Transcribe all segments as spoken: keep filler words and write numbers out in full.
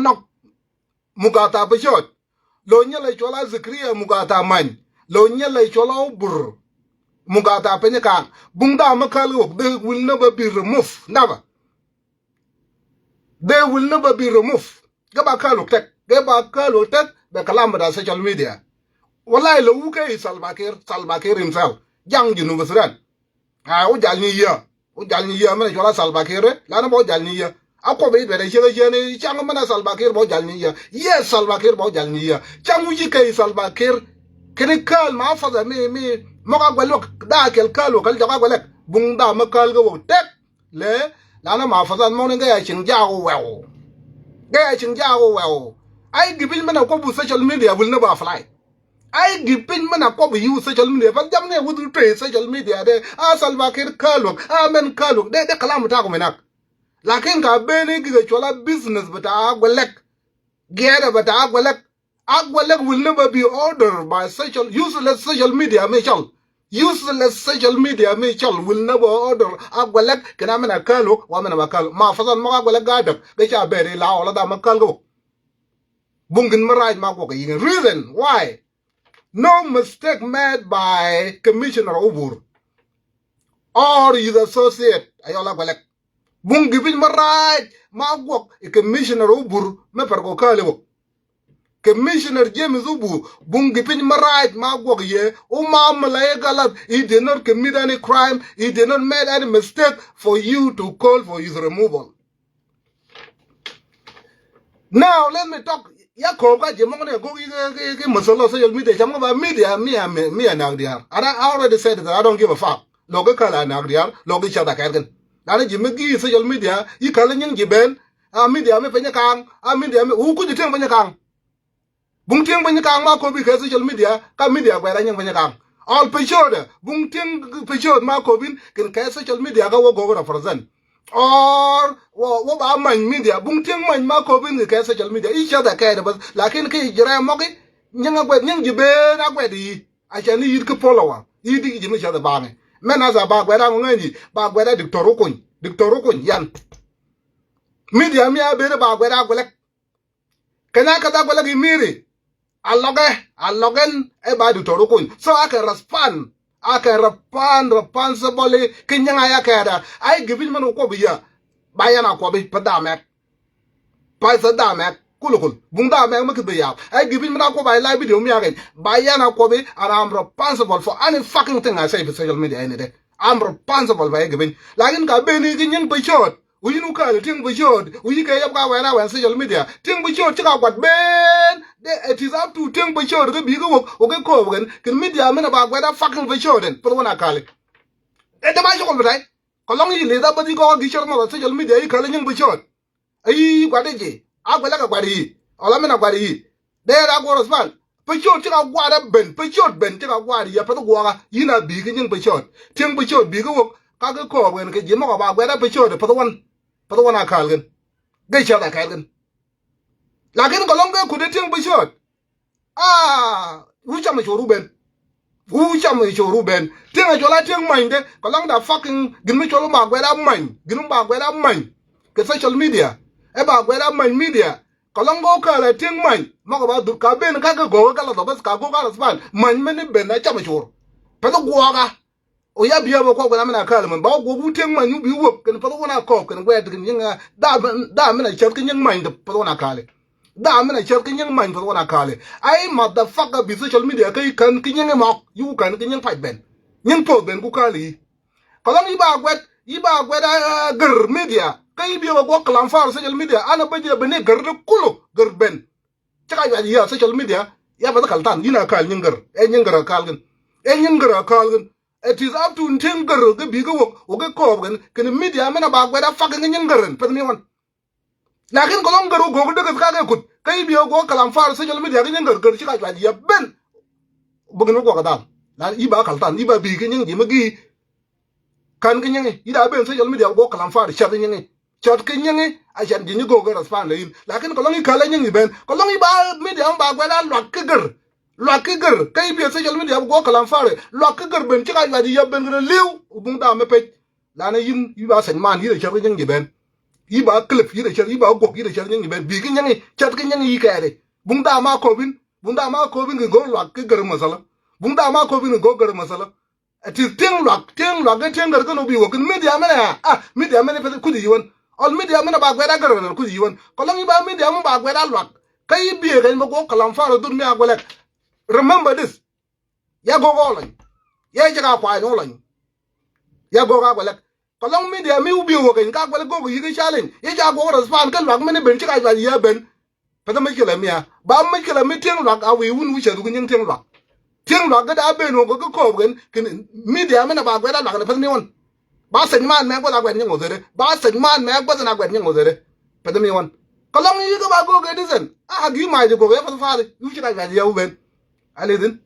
nɔk Mugata Pecot. Lo nyɛ lɛ cuɔl a Zikria Mugata Many. Lo nyɛ lɛ cuɔl a Obur Mugata Penyikaŋ. Buŋ da mi käl wok, they will never be removed. Never. They will never be removed. Gɛ ba käl wok tek. Gɛ ba käl wok tek bɛ kalam bita social media. Wallahi lo wukɛ i Salva Kiir, Salva Kiir himself. Jaŋ Junub Sudan. A wä jal ni yia. Wä jal ni yia mɛn a cuɔl a Salva Kiir. Lana bä wä jal ni yia. A kuɔp i̱ duɛt a ciek a ciek ni caŋ mɛn a Salva Kiir bä wä jal ni yia. Yes, Salva Kiir bä wä jal ni yia. Caŋ wi̱ci kɛ i Salva Kiir. Kini käl ma fatha mi, mi mɔk a guɛl wä da kɛl käl wä käl jɔk a guɛlɛk. Buŋ da mɛ käl kɛ wä tek. Lɛ lana ma fatha mɔk ni gɛ a ciŋ jaak wä wɛw. Gɛ a ciŋ jaak wä wɛw. Ai gi piny mɛn a kuɔp bu social media will never fly. Ai gi piny mɛn a kuɔp use social media. Pal jam ni wut trade social media de. A Salva Kiir käl wok, a mɛn käl wok. De, de kalam bita kum inak. Lakin ka beni gi kɛ cuɔl a business bita a guɛlɛk. Giɛɛdɛ bita a guɛlɛk. A guɛlɛk will never be ordered by social, useless social media mi cɔl. Useless social media mi cɔl will never order a guɛlɛk kɛn a mɛn a käl wok, wa mɛn a ba käl wok. Ma fatha mɔk a guɛlɛk ga däk. Gɛ ca beri la ɔla da mɛ käl wok. Buŋ gin mi rac ma guɔk yiŋ. Reason why? No mistake made by Commissioner Obur or his associate. Ayɔl a guɛlɛk. Buŋ gi piny mi rac ma guɔk i Commissioner Obur mi pɛr kɔ käl wok. Commissioner James Obur, buŋ gi piny mi rac ma guɔk yɛ, u ma mɛ la yɛ galat, he did not commit any crime, he did not made any mistake for you to call for his removal. Now let me talk. Ya kop ka jɛ mɔŋ ni a gok yi ki, ki, ki masala social media. Cam ŋa ba media mi a, mi a, mi a nak diaar. And I already said that I don't give a fuck. Lɔ ki käl a nak diaar, lɔ ki cath a kɛɛr kɛn. Lani ji̱ mi gi social media, yi käl nyin ji̱ ben, a media mi piny kaŋ, a media mi, wu kuc tiɛŋ piny kaŋ. Buŋ tiɛŋ piny kaŋ ma kopi kɛ social media, ka media guɛra nyin piny kaŋ. Ɔl Pecot, buŋ tiɛŋ Pecot ma kopin, kin kɛ social media ka wä gok represent. Or wä, wä ba many media, buŋ tiɛŋ many ma kopin kin kɛ social media. I̱ cath a kɛɛr bas, lakin ki ji̱ rɛm mɔki, nyin a guɛt, nyin ji̱ ben a guɛt yi. A cɛ ni yit ki follower, yit ki ji̱ mi cath a baŋɛ. Mɛn a sa ba guɛra ŋu ŋäny yi, ba guɛra Doctor Okuny, Doctor Okuny yan. Media mi a ben ba guɛra guɛlɛk. Kɛn a kɛ da guɛlɛ gi miri. A lɔkɛ, a lɔkɛn ɛ ba Doctor Okuny. So a kɛ respond, a kɛ respond, responsibly ki nyiŋ a ya kɛ da. Ai gi piny mɛn wä kuɔp ya. Ba yan a kuɔp i pä da mɛk. Pä da mɛk. Kul kul. Buŋ da mɛk mi kith bi yap. Ai gi piny mɛn a kuɔp a i live video mi a kɛn. Ba yan a kuɔp i, and I'm responsible for any fucking thing I say for social media any day. I'm responsible for ai gi piny. Lakin ka beni ki nyiŋ Pecot. Wi̱i̱ nu kääl ti̱eŋ Pecot, wi̱i̱ kɛ yɛp ka wɛn a wɛn social media. Ti̱eŋ Pecot ci ka guat ben. De, it is up to ti̱eŋ Pecot kä bi̱i̱ kä wok, wok kä kɔɔp kɛn. Kɛn media min a ba guɛt a fucking Pecot ɛn. Peth wän a kääl. Ɛ däm a cokol bɛ tay. Kɛ lɔŋ i̱ leth a bäth i̱ kɔk a gi̱c cär mɔth a social media i̱ kääl i̱ nyiŋ Pecot. Ayi guat i̱ ji̱. A guɛl a kɛ guat i̱. Ɔla min a guat i̱. Dee ra guɔ respond. Pecot ci ka gua̱a̱r ɛ ben, Pecot ben ci ka gua̱a̱r yɛ peth guɔka. Yin a bi̱i̱ kä nyiŋ Pecot. Ti̱eŋ Pecot bi̱i̱ kä wok. Ka kä kɔɔp kɛn kɛ ji̱ mɔk a ba guɛt ɛ Pecot ɛ peth wän. Peth wän a kääl kɛn. Gɛ cäth a kɛɛl kɛn. Lakin kɛ lɔŋ kɛ kut ɛ ti̱eŋ Pecot. Aa, wu cam ɛ cor wu ben. Wu cam ɛ cor wu ben. Ti̱eŋ ɛ col a ti̱eŋ manyde. Kɛ lɔŋ da fucking gin mi col wu ba guɛt a many. Gin wu ba guɛt a many. Kɛ social media. Ɛ ba guɛt a many media. Kɛ lɔŋ gɔw kääl a ti̱eŋ many mɔk ba dhuk ka ben ka kɛ gɔw ka la dhɔ bäth ka gɔw ka la span many mɛn i̱ ben a cam a cor. Peth guɔka. O ya biɛ bä kuɔk ben a min a kääl mɛn ba wä guɔk wut ti̱eŋ many wä bi wä kɛn peth wä na kɔɔp kɛn guɛt kɛn nyiŋ a da da min a cäth kɛ nyiŋ many peth wä na kääl. Da min a cäth kɛ nyiŋ many peth wä na kääl. Ai motherfucker bi social media kä i̱ kän kɛ nyiŋ imɔk i̱ wä kän kɛ nyiŋ pac ben. Nyiŋ poth ben ku kääl i̱. Kɛ lɔŋ i̱ ba guɛt, i̱ ba guɛt a gär media. Kä i̱ biɛ bä guɔk kalam far social media. An a bä jiɛ ben i̱ gär de kulu gär ben. Cä ka yuac i̱ a social media. Ya bä thä kal than i̱ na kääl nyiŋ gär. Ɛ nyiŋ gär a kääl gän. Ɛ nyiŋ gär a kääl gän. It is up to ntiŋ gär kä bi̱i̱ kä wok wok kä kɔɔp gän. Kɛn media mɛn a ba guɛt a fucking nyiŋ gär ɛn peth mi wan. Lakin kɛ lɔŋ gär wä gok dee kɛ thikakɛ kut kä i̱ biɛ wä guɔk kalam far social media kä nyiŋ gär gär ci ka yuac i̱ a ben. Bä gän wä guɔk a dhal. Lan i̱ ba kal than i̱ ba bi̱i̱ kä nyiŋ ji̱ mi gi̱i̱. Kän kä nyiŋi i̱ da ben social media wä guɔk kalam far cäth nyiŋi. Cɔt kä nyiŋi a cɛn ji̱ nyi go̱o̱k ɛ respond lɛ in. Lakin kɛ lɔŋ i̱ kälɛ nyiŋ i̱ ben kɛ lɔŋ i̱ ba media ɣän ba guɛl a luak kä gär. Luak kä gär kä i̱ biɛ social media bi guɔ̱ɔ̱k kɛ lam fari luak kä gär ben ci ka yuac i̱ yäp ben kɛ rɛ li̱w. Buŋ daam mi pec. Lanɛ yïn i̱ ba sɛny man yïn ɛ cäth kä nyiŋ ji̱ ben. Yi ba clip yi de cɛr, yi ba guɔk yi de cɛr nyɛŋ yi ben bi ki nyɛŋ yi cɛt ki nyɛŋ yi kɛɛri. Buŋ dam a kop in, buŋ dam a kop in ki go̱o̱r luak ki gär masala. Buŋ dam a kop in ki go̱o̱r gär masala. Ɛ ti tieŋ luak, tieŋ luak, ɛ tieŋ gär kän wä bi wä kän media mɛn ɛ a, a, media mɛn ɛ peth kuthi yi wän. Ɔl media mɛn ɛ ba guɛt a gär mɛn kuthi yi wän. Kɔlɔŋ yi ba media mɛn ba guɛt a luak. Kä yi biɛ kɛn bä guɔ kalam far dhut mi a guɛlɛk. Remember this. Ya gok ɔ lɔny. Ya jɛ ka kuay ni wä lɔny. Ya gok a guɛlɛk. Kɔlɔŋ media mi wä bi wä kɛn ka guɛlɛk gok yi kɛ challenge. Ya jɛ a gok respond kä luak mɛn ɛ ben ci ka juac yi a ben. Peth mec kɛ lɛ mia ba mec kɛ lɛ mi tieŋ luak a wi̱i̱ wun wi̱cɛ dhuk nyiŋ tieŋ luak. Tieŋ luak gɛ da ben wä gɛ kɛ kɔɔp kɛn kɛn media mɛn a ba guɛt a luak ni peth mi wän. Ba sec man mɛ guɛth a guɛt nyiŋ wä dhɛrɛ, ba sec man mɛ guɛth na guɛt nyiŋ wä dhɛrɛ. Peth mi wän. Kɔlɔŋ yi kɛ ba gok kɛ disen a gi mac gok yɛ peth fathi yu ci ka juac yɛ wä ben. A lithin.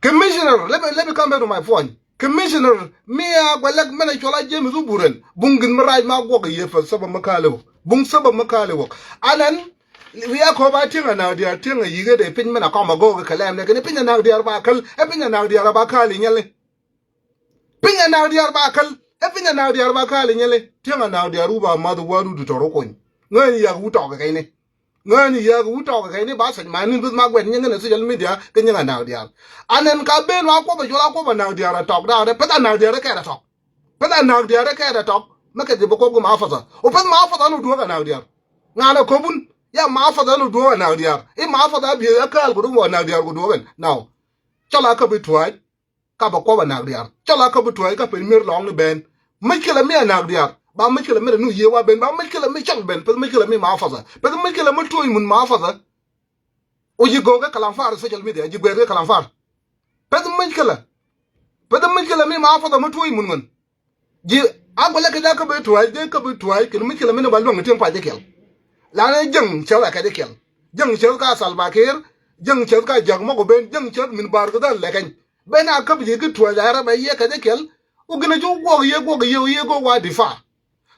Commissioner, let me, let me come back to my point. Commissioner mi a guɛlɛk mɛn a cuɔl a James Uburen. Buŋ gin mi rac ma guɔk a yiëë pɛ sabab mi ka̱a̱li wä. Buŋ sabab mi ka̱a̱li wä. Anɛn, wi̱i̱ a kɔp a tieŋ a na̱a̱k diaal tieŋ a yi̱k ɛ dee piny mɛn a kɔm a go̱o̱k kɛ lɛm nɛ kɛn piny a na̱a̱k diaal ba käl, ɛ piny a na̱a̱k diaal a ba ka̱a̱li nyɛli. Piny a na̱a̱k diaal ba käl, ɛ piny a na̱a̱k diaal ba ka̱a̱li nyɛli. Tieŋ a na̱a̱k diaal wä ba math wä du di tɔr wä kony. Ŋäni yak wä tɔk kɛ kɛn ni. Ŋäni yääk wut tɔk kɛ kɛn ni ba sɛc ma ni bith ma guɛt nyiŋ kɛn ɛ social media kɛ nyiŋ a na̱a̱k diaal. Anɛn ka ben wa kuɔp ɛ cuɔl a kuɔp a na̱a̱k diaal a tɔk da̱a̱k dɛ peth a na̱a̱k diaal rɛ kɛɛt a tɔk. Peth a na̱a̱k diaal rɛ kɛɛt a tɔk. Mɛ kɛ jɛ bɛ kuɔp kɛ ma fathä. O peth ma fathä ni duɔ̱ɔ̱k a na̱a̱k diaal. Ŋa̱n ɛ köp wun. Ya ma fathä ni duɔ̱ɔ̱k a na̱a̱k diaal. I̱ ma fathä a biey a kääl kɛ duɔ̱ɔ̱k a na̱a̱k diaal kɛ duɔ̱ɔ̱k ɛn. Now. Cɔl a käp i̱ tua̱a̱c. Ka bɛ kuɔp a na̱a̱k diaar. Cɔl a kä bi tuɔ̱ɔ̱c kä pen mi̱r lɔ̱ɔ̱ŋni ben. Mickila mi a na̱a̱k diaar. Ba mickila mi rɛ nu yiëë wa ben. Ba mickila mi cɔl ben. Peth mickila mi ma fathä. Peth mickila mi tuɔ̱ɔ̱c mun ma fathä. O ji̱ go̱o̱k kɛ kalam far social media. Ji̱ guɛɛr kɛ kalam far. Peth mickila. Peth mickila mi ma fathä mi tuɔ̱ɔ̱c mun ŋän. Ji̱ a guɛlɛ kɛ ja̱ kä bi tuɔ̱ɔ̱c, dee kä bi tuɔ̱ɔ̱c kɛn mickila mi ni ba luäŋ tieŋ pac jɛ kiɛl. Lanɛ jäŋ cäth a kɛ jɛ kiɛl. Jäŋ cäth ka Salva Kiir. Jäŋ cäth ka Ja̱k mɔk ben. Jäŋ cäth min bar kɛ dhal lɛ kɛny. Ben a käp ji̱ ki tuɔ̱c a rɛp a yiëë kɛ jɛ kɛl. Ku gin a cu guɔk yiëë guɔk yiëë yiëë guɔk wa difa.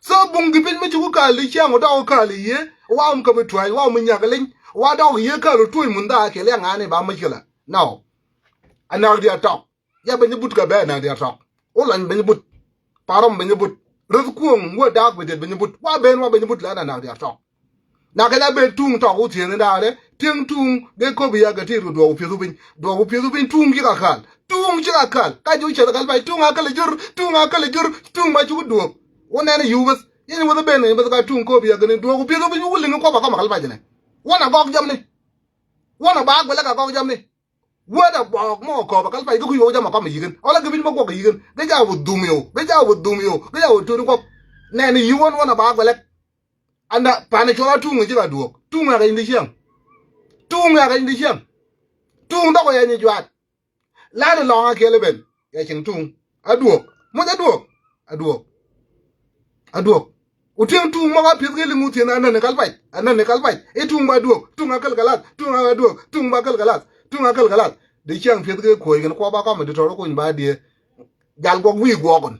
So buŋ gi piny mi ci ku ka̱a̱l di ciaŋ ku dɔk ku ka̱a̱l yiëë. Wa wum käp i̱ tuɔ̱c wa wum i̱ nyak liny. Wa dɔk yiëë ka̱a̱l ku tuɔ̱c mun dhaa kɛl ya ŋa̱a̱n i̱ ba mickila. Now. A na̱a̱k diaal tɔk. Ya beny i̱ but kɛ bɛ a na̱a̱k diaal tɔk. Ku lany beny i̱ but. Parɔm beny i̱ but. Reth kuɔ̱ŋ wä da̱a̱k bi diet beny i̱ but. Wa ben wa beny i̱ but la na na̱a̱k diaal tɔk. Na kɛ la ben tuŋ tɔk wä thieen in da̱a̱rɛ, tieŋ tuŋ, gɛ köp i̱ ya gɛ ti̱i̱t kɛ duɔ̱ɔ̱k pi̱eth wä piny, duɔ̱ɔ̱k pi̱eth wä piny, tuŋ ci ka ka̱l, tuŋ ci ka ka̱l, ka ji̱ wä ciɛth kal pay, tuŋ a käl i̱ jur, tuŋ a käl i̱ jur, tuŋ ba cuk duɔ̱ɔ̱k. Wä nɛn i̱ yiw beth, yɛn wä thä ben i̱ beth ka tuŋ köp i̱ ya gɛ ni duɔ̱ɔ̱k pi̱eth wä piny, wä liŋ i̱ kɔp a kɔm a kal pay jɛ nɛ. Wä na gɔk jɔmni. Wä na ba guɛlɛ ka gɔk jɔmni. Wä na bɔɔk mɔ kɔp a kal pay gɛ kui̱ wä jɔm a kɔm a yi̱kɛn. Ɔ la gɛ piny mɔ guɔk a yi̱kɛn. Gɛ ja wä dhum yo̱, gɛ ja wä dhum yo̱, gɛ ja wä tuut i̱ kɔp. Nɛn i̱ yiw wä na ba guɛlɛ. Anda pan i̱ cuɔl a tuŋ i̱ ci ka duɔ̱ɔ̱k. Tuŋ a kɛny di ciɛŋ. Tuŋ a kɛny di ciɛŋ. Tuŋ dhɔk i̱ ɛny i̱ juaat. Lan i̱ lɔ̱ŋ a kiɛl i̱ ben. Yɛ cieŋ tuŋ. A duɔ̱ɔ̱k. Muc a duɔ̱ɔ̱k. A duɔ̱ɔ̱k. A duɔ̱ɔ̱k. Ku tieŋ tuŋ mɔ ka pi̱eth kɛ liŋ wä thieen anän i̱ kal pac. Anän i̱ kal pac. I̱ tuŋ ba duɔ̱ɔ̱k. Tuŋ a käl kɛ lath. Tuŋ a duɔ̱ɔ̱k. Tuŋ ba käl kɛ lath. Tuŋ a käl kɛ lath. Di ciɛŋ pi̱eth kɛ kuɔ̱ɔ̱c kɛn kuɔp a kɔm i̱ di tɔ̱r i̱ kuny ba diee. Jal guɔk wi̱i̱ guɔɔkun.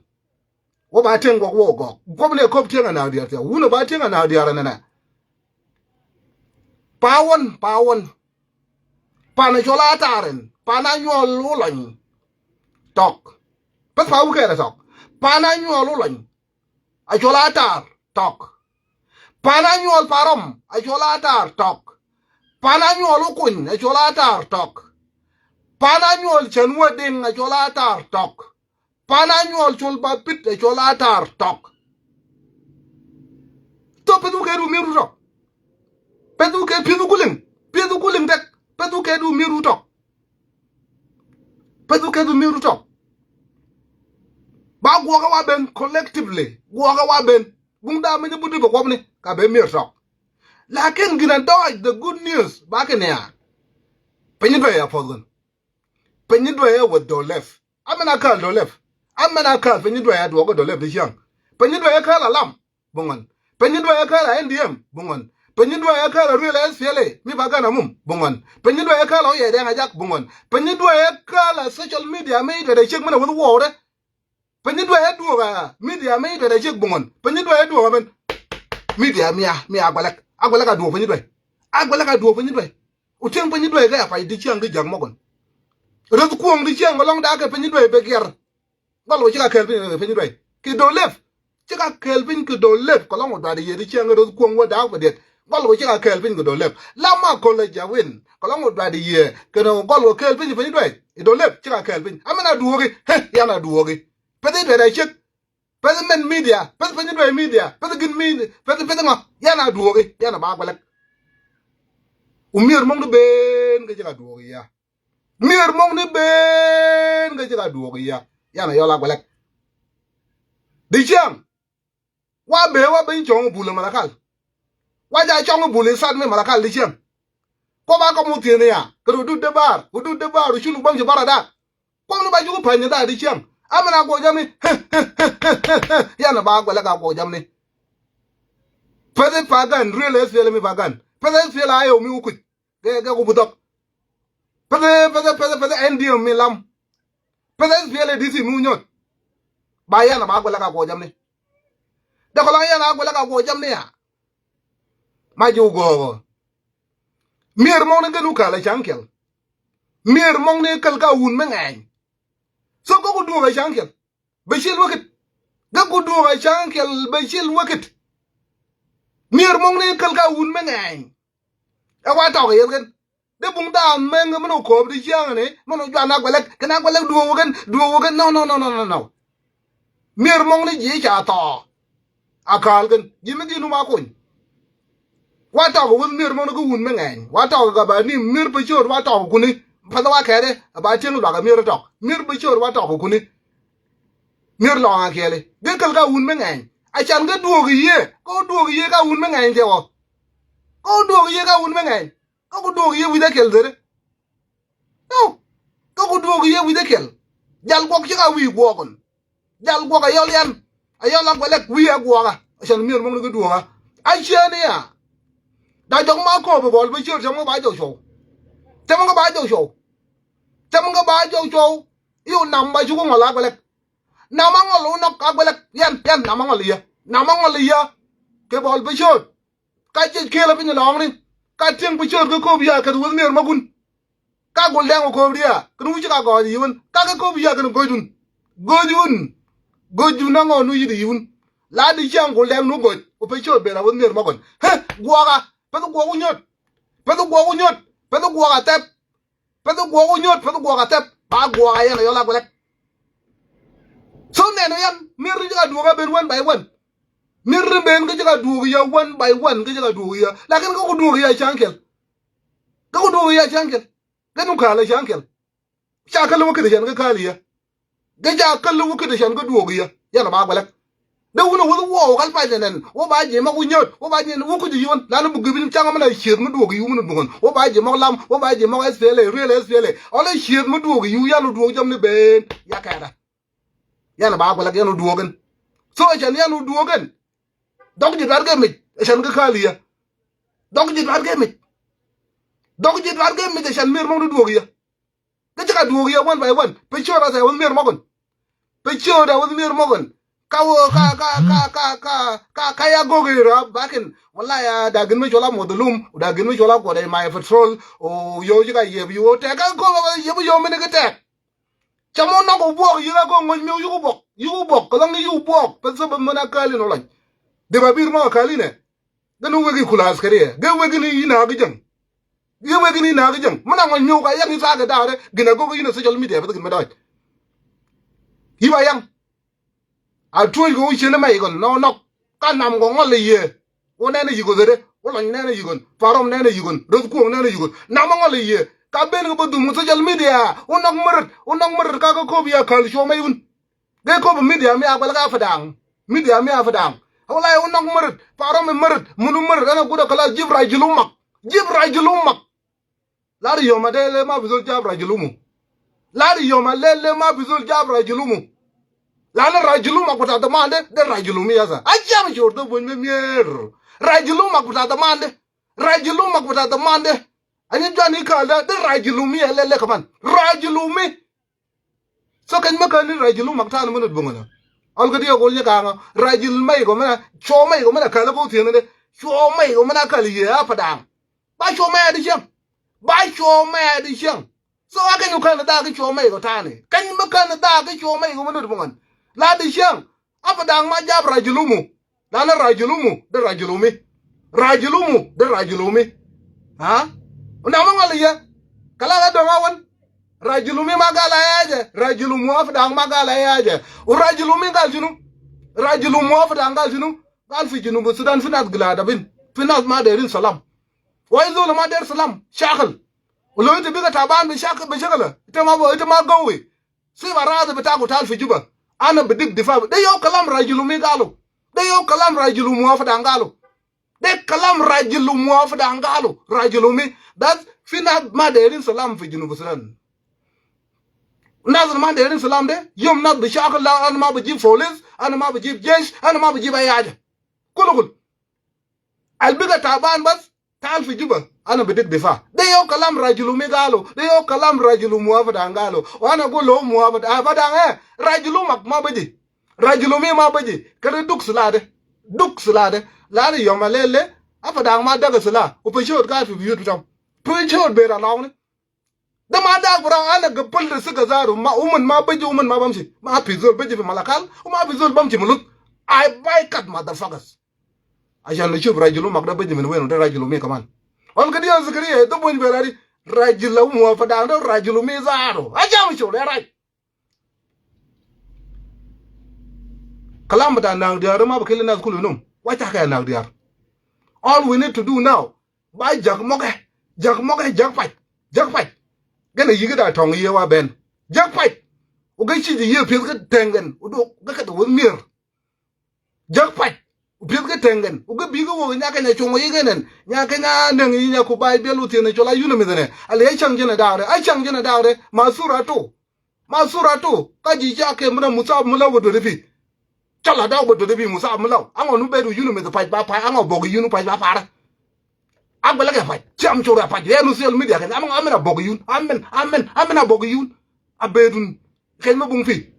Wä ba tieŋ gɔk wä gɔk. Guɔp ni ɛ köp tieŋ anaak diaar thiaw. Wun ɛ ba tieŋ anaak diaar ɛnɛnɛ. Pa wän, pa wän. Pan ɛ cɔl a taar ɛn. Pan a nyuɔl wä lɔny. Tɔk. Peth pa wä kɛɛl ɛ tɔk. Pan a nyuɔl wä lɔny. A cɔl a taar. Tɔk. Pan a nyuɔl pa rɔm. A cɔl a taar. Tɔk. Pan a nyuɔl wä kuny. A cɔl a taar. Tɔk. Pan a nyuɔl cän wä diŋ. A cɔl a taar. Tɔk. Pan a nyuɔl col ba pit ɛ col a taar tɔk. Tho peth wä kɛ du mi̱r ru tɔk. Peth wä kɛ pi̱th wä kuliŋ. Pi̱th wä kuliŋ tɛk. Peth wä kɛ du mi̱r ru tɔk. Peth wä kɛ du mi̱r ru tɔk. Ba guɔkä wa ben collectively. Guɔkä wa ben. Buŋ da meny but bɛ kuɔpni ka ben mi̱r tɔk. Lakin gin a dɔɔc the good news ba kɛ nia. Peny duɛ ya puɔth ɣän. Peny duɛ ya wä dɔlɛp. Amɛn a kääl dɔlɛp. Amɛn a kääl peny duɛ a duɔk dɔlɛp di ciaŋ. Peny duɛ a kääl a lam. Buŋɔn. Peny duɛ a kääl a N D M. Buŋɔn. Peny duɛ a kääl a ruel a S P L A. Mi ba gan a mum. Buŋɔn. Peny duɛ a kääl a oyɛ dɛŋ a jak. Buŋɔn. Peny duɛ a kääl a social media mi duɛ dɛ ciek mɛn a wuth wɔɔrɛ. Peny duɛ a duɔk a media mi duɛ dɛ ciek buŋɔn. Peny duɛ a duɔk a mɛn. Media mi a, mi a gualɛk. A gualɛk a duɔk peny duɛ. A gualɛk a duɔk peny duɛ. U tieŋ piny duɛy kɛ a pay di ciaŋ ki jak mɔkɔn. Reth kuɔŋ di ciaŋ kɛ lɔŋ daak kɛ piny duɛy bɛ giɛr. Gɔl wä ci ka kɛɛl piny, piny duɛy ki do̱l lep. Cikɛ kɛɛl piny kɛ do̱r lep kɛ lɔŋ wä duat yɛ di cieŋ ro̱th kuɔ̱ŋ wä da̱a̱k bɛ diɛt. Gɔl wä cikɛ kɛɛl piny kɛ do̱r lep. Lam ma ko̱l ɛ jawin kɛ lɔŋ wä duat yɛ kɛn gɔl wä kɛɛl piny piny duɛc. I̱ do̱r lep cikɛ kɛɛl piny. Amin a duɔ̱ɔ̱ki. Heh, yan a duɔ̱ɔ̱ki. Peth i̱ duɛt a ciek. Peth i̱ mɛn media. Peth piny duɛc media. Peth i̱ gin media. Peth, peth i̱ ŋɔ. Yan a duɔ̱ɔ̱ki. Yan a ba guɛlɛk. Ku mi̱er mɔŋ ni ben kɛ cikɛ duɔ̱ɔ̱ki ya. Mi̱er mɔŋ ni ben kɛ cikɛ duɔ̱ɔ̱k yia. Yan a yɔl a guɛlɛk. Di ciɛŋ. Wa bee wa ben cɔŋ bul ɛ Malakal. Wa ja cɔŋ bul ɛ sat mi Malakal di ciɛŋ. Kɔ ba kɔ mu thieen ya. Kɛ ru dut de bar. Ku dut de bar. Cu lu bäŋ ci bara dak. Kuɔŋ ni ba cuk pa̱ny ni dak di ciɛŋ. Amin a guɔ jamni. Yan a ba guɛlɛk a guɔ jamni. Peth i̱ pagan. Real S P L M i̱ pagan. Peth S P L A yo mi wä kuc. Gɛ, gɛ ku bi dhɔk. Peth, peth, peth, peth N D M mi lam. Peth S P L A D C mi wä nyɔt. Ba yan a ba guɛlɛ ka guɔ jamni. Dee kɔ la yan a guɛlɛ ka guɔ jamni ya. Ma ji̱ wä gɔɔkɔ. Mier mɔŋni gɛn wä kal a ca̱ŋ kɛl. Mier mɔŋni käl ka wun mi ŋɛɛny. So gɛ ku duɔ̱ɔ̱k a ca̱ŋ kɛl. Bɛ cil wekit. Gɛ ku duɔ̱ɔ̱k a ca̱ŋ kɛl bɛ cil wekit. Mier mɔŋni käl ka wun mi ŋɛɛny. Ɛ wa tɔk yeth kɛn. Dee buŋ daam mɛŋ mɛn wä kɔɔp di ciaŋ ni mɛn wä juan a guɛlɛk kɛn a guɛlɛk duɔ̱ɔ̱k wä kɛn duɔ̱ɔ̱k wä kɛn. No, no, no, no, no, no. Mier mɔŋni ji̱ ca thɔɔ. A ka̱a̱l kɛn ji̱ mi gi̱n wä ma kony. Wa tɔk wä mier mɔŋni kä wun mi ŋɛɛny wa tɔk gaba ni mier pɛ ciööt wa tɔk kuni. Path wa kɛɛri a ba tieŋ luak a mier tɔk mier pɛ ciööt wa tɔk kuni. Mier lɔŋ a kiɛli gɛ käl ka wun mi ŋɛɛny. A can kä duɔ̱ɔ̱k yiëë kä duɔ̱ɔ̱k yiëë ka wun mi ŋɛɛny thiɛ wä. Kä duɔ̱ɔ̱k yiëë ka wun mi ŋɛɛny. Kä ku duɔ̱ɔ̱k yiëë wi̱c ɛ kɛl dheri. Yo. Kä ku duɔ̱ɔ̱k yiëë wi̱c ɛ kɛl. Jal guɔk ci ka wi̱i̱ guɔɔk ɔn. Jal guɔk a yɔl yan. A yɔl a guɛlɛk wi̱i̱ a guɔɔk a. A can mier mɔŋni kä duɔ̱ɔ̱k a. A ciɛ ni ya. Da jɔk ma kɔɔp ɛ bɔl bä ciöör cäm kä ba jɔk cuɔw. Cäm kä ba jɔk cuɔw. Cäm kä ba jɔk cuɔw. I̱ wä nam ba cuk ŋɔl a guɛlɛk. Nam a ŋɔl wä nɔk a guɛlɛk. Yan, yan nam a ŋɔl i̱ yä. Nam a ŋɔl i̱ yä. Kɛ bɔl bä ciöör. Ka jiɛc kelɛ piny lɔŋni. Ka tieŋ pi ciöt kä kop ya kɛth weth mier ma kun. Ka gul dɛŋ wä kop ria kɛn wi̱c ka gɔɔny yiwen ka kɛ kop ya kɛn go̱cdun. Go̱cdun. Go̱cdun na ŋɔn wi̱c di yiwen. La di ciaŋ gul dɛŋ nu go̱c wä pi ciöt ben a weth mier ma kun. Heh, guɔka. Peth guɔku nyot. Peth guɔku nyot. Peth guɔka thɛp. Peth guɔk wä nyot peth guɔk a thɛp ba guɔk a yɛn a yɔl a guɛlɛk. So nɛn wä yɛn mir ri jɛ ka duɔk a ben one by one. Mir ri ben kä jɛ ka duɔk yɛ one by one kä jɛ ka duɔk yɛ lakin kä ku duɔk yɛ a ca̱ŋ kɛl. Kä ku duɔk yɛ a ca̱ŋ kɛl. Kä nu ka̱l a ca̱ŋ kɛl. Ca kä lä wä kä ti cɛn kä ka̱l yɛ. Gɛ ca kä lä wä kä ti cɛn kä duɔk yɛ yɛn a ba guɛlɛk. Dee wun a wuth wuɔɔk kal pacnɛ nɛn wä ba ji̱ mɔk wä nyöt wä ba ji̱ wä kuc yiwän lan bi gëp in caŋ min a cieth mi duɔk yiw min duɔ̱ŋ wä ba ji̱ mɔk lam wä ba ji̱ mɔk S P L A real S P L A ɔl a cieth mi duɔk yiw yan wä duɔk jɔm ni ben ya kɛɛda. Yan ba guɛlak yan wä duɔk in. So a cɛn yan wä duɔk in. Dɔk ji̱ duat kɛ mic a cɛn kä ka̱l yɛ. Dɔk ji̱ duat kɛ mic. Dɔk ji̱ duat kɛ mic a cɛn mier mɔk ni duɔk yɛ. Kä ci ka duɔk yɛ one by one. Picture as I was mier mɔkɔn. Picture as I was mier mɔkɔn. Ka wä ka ka ka ka ka ka ka ya gok i rap bakin. Wala ya dagin mi chola modulum, dagin mi chola kɔdɛ my patrol. O yo ci ka yep yo tɛk ka ko yep yo mini ki tɛk. Ca mɔ nɔk o buɔk yi ka ko ŋuc mi yu buɔk, yu buɔk, ka lɔŋ ni yu buɔk. Pɛ sɛ bɛ mɛn a kali nɔ lɔny. Di ba bir mɔ a kali nɛ. Gɛ ni wek i kula askariya gɛ wek ni yina ki jäŋ. Gɛ wek ni yina ki jäŋ mi na ŋɔny miw ka yaŋ i thaak i daarɛ gin a gok yina social media beth gin mɛ dɔc. Yi ba yaŋ. A tuɔc kɛ wä cieni mɛ ikɔn nɔ nɔk. Ka nam kɔ ŋɔl i yie. Wä nɛn i yikɔn dhɛrɛ wä lɔny nɛn i yikɔn parom nɛn i yikɔn roth kuɔŋ nɛn i yikɔn nam a ŋɔl i yie. Ka ben kɛ bä dhum kɛ social media wä nɔk märät wä nɔk märät ka kä kop ya kal cuɔ mɛ ikun. Dee kop media mi a guɛl ka Padaŋ. Media mi a Padaŋ. Wala iwu nɔk märät, parɔ mi märät, munu märät ɛn a gut a kala jib ra jilu mak. Jib ra jilu mak. Lari yom a dee le ma bi zol jab ra jilu mu. Lari yom a le le ma bi zol jab ra jilu mu. Lani ra jilu mak bita dhamande, de ra jilu mi yasa. A jam jor de buny mi mier. Ra jilu mak bita dhamande. Ra jilu mak bita dhamande. Ani jani kala de ra jilu mi a le le kaman. Ra jilu mi. So keny mä käl ni rɛy ji̱ lumak ta̱a̱n mänät bo̱ŋä lä. Ɔl kä diɛ kol nyɛ ka̱a̱ŋä rɛy ji̱ mɛy kɔ mänä cuɔ mɛy kɔ mänä käl kä wä thi̱eŋni dee cuɔ mɛy kɔ mänä käl yee a Padaŋ. Ba cuɔ mɛy a di cäŋ. Ba cuɔ mɛy a di cäŋ. So a keny wä käl ni dhaak kä cuɔ mɛy kɔ ta̱a̱ni keny mä käl ni dhaak kä cuɔ mɛy kɔ mänät bo̱ŋä. La di cäŋ. Apa da̱ŋ ma jap rajulumu. Lana rajulumu de rajulumi. Rajulumu de rajulumi. Ha? Undaŋ ma ŋɔl yɛ. Kala la dɔŋ awan. Rajulumi ma gal a yajɛ. Rajulumu apa daŋ ma gal a yajɛ. U rajulumi gal shunu. Rajulumu apa daŋ gal shunu. Gal fi Junub Sudan fi nas gilada bin. Fi nas ma derin salam. Wa zol ma der salam. Shakal. Olo ita bika taban bi shakal bi shakala. Ita ma bo ita ma gawi. Sib aradi bitaku tal fi Juba. Ana bidik difa. De yau kalam rajulumi galu. De yau kalam rajulumu apa daŋ galu. De kalam rajulumu apa daŋ galu. Rajulumi. Das fi nas ma derin salam fi Junub Sudan. Nas ma derin salam de. Yom nas bi shakal la ana ma bijib folis. Ana ma bijib jesh. Ana ma bijib ayaja. Kulu kulu. Al bika taban bas. Tal fi Juba, ana bidik difa. De yau kalam rajulumi galu. De yau kalam rajulumu apa daŋ galu. Wa ana gulu mu apa daŋ, apa daŋ, eh. Rajulumak ma baji. Rajulumi ma baji. Kede duk sila de. Duk sila de. Lana yom alele. Apa daŋ ma daga sila. U peshot gal fi biyut bitam. Peshot bera lawni. De ma dak bra ana gabal de sika zaru. Ma uman ma baji, uman ma bamshi. Ma fi zol baji fi Malakal. Uma fi zol bamshi Mulut. I boycott motherfuckers. Ashan nishuf rajulumak da baji min wen, da rajulumi kaman. Wan kadi ya Zakaria, da bony berari. Rajulumu apa daŋ da rajulumi zaru. Ajam shul ya raj. Kalam bita Naŋ Diar ma bi kili nas kulu num. Wa cakɛ Naŋ Diar. All we need to do now. Ba jak mɔkɛ. Jak mɔkɛ, jak pac. Jak pac. Gɛnɛ yiki da tɔŋ yie wa ben. Jak pac. U gɛ ci ji yie pieth kä tɛŋ gɛn. U duk gɛ kɛ tɛ weth mier. Jak pac. U pieth kä tɛŋ gɛn. U gɛ bi kä wok nya kɛ nya cuŋ yik ɛnɛn. Nya kɛ nya nɛŋ yi nya ku bay biɛl u thieth ni cɔl a yun mith ɛnɛ. Ali a caŋ jɛn a daak rɛ. A caŋ jɛn a daak rɛ. Ma thura tu. Ma thura tu. Ka ji̱ ca kɛ mi na musab mi la wä duɔt ipi. Cɔl a daak wä duɔt ipi musab mi la. Aŋɔ nu bɛt u yun mith pac ba pac. Aŋɔ bok yun pac ba parɛ. A gbɛlɛ kɛ pac. Ciam cor a pac. Yɛ nu social media kɛ. Amin a bok yun. Amin, amin, amin a bok yun. A bɛt un. Keny mi buŋ pi.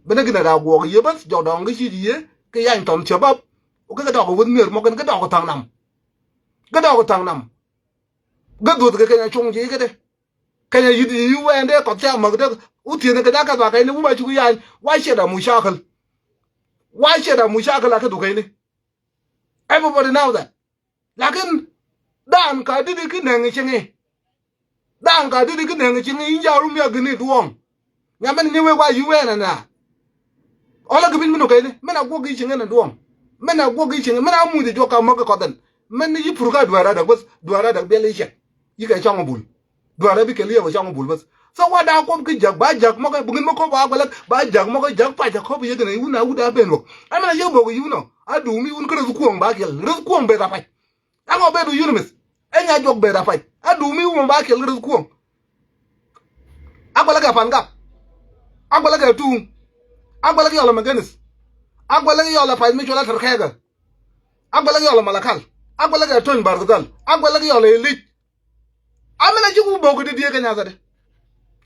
Bä ni gin a daa guɔk yie bäth, jɔk dɔɔŋ kä ci̱t yie kä yany tɔn cäbäp. Kä kɛ dɔɔk weth mier mɔk kɛn kä dɔɔk thaŋ nam. Kä dɔɔk thaŋ nam. Kä dhuɔth kɛ keny a cuŋ ji̱ kädɛ. Keny a yi̱t yi̱ wɛɛn dee kɔth ca mäk dee. Wä thieth ni kɛ jakä ba keny ni wä ba cuk yany. Wa ciɛt a mucakil. Wa ciɛt a mucakil a kä dhuk keny ni. Everybody know that. Lakin daan ka didi ki nɛŋ cieŋi. Daan ka didi ki nɛŋ cieŋi in jarum ya gini duɔŋ. Nya mɛn ni wek wa yi wɛn na. Ɔlɛ ki piny mi nukɛni mɛn a guɔk yi cieŋi na duɔŋ. Mɛn a guɔk yi cieŋi mɛn a muc juɔk ka mɔk kɔthin. Mɛn yi pur ka duɛɛr adäk bäth duɛɛr adäk biɛl yi cɛk. Yi kɛ cɔŋ bul. Duarɛ bi kɛ liɛp ɛ cam bul bäth. So wa daa kɔp ki jak ba jak mɔkɛ buŋin mɛ kɔp a guɛlɛk ba jak mɔkɛ jak pac a kɔp yek ni wun a wut a ben wok. Ɛmɛn a yek bok yun ɔ a duumi wun kä rɛth kuɔŋ ba kiɛl rɛth kuɔŋ bet a pac. Ɛŋɔ bet wun yun mith. Ɛnya juɔk bet a pac a duumi wun ba kiɛl kä rɛth kuɔŋ. A guɛlɛk ɛ pan gak. A guɛlɛk ɛ tuuŋ. A guɛlɛk yɔl ɛ mɛ genis. A guɛlɛk yɔl ɛ pac mi cuɔl a tɛr kɛɛkɛ. A guɛlɛk yɔl ɛ malakal. A guɛlɛk ɛ tony barthidal. A guɛlɛk yɔl ɛ lic. Amɛn a ci ku bok di diek kɛ nyathɛ di.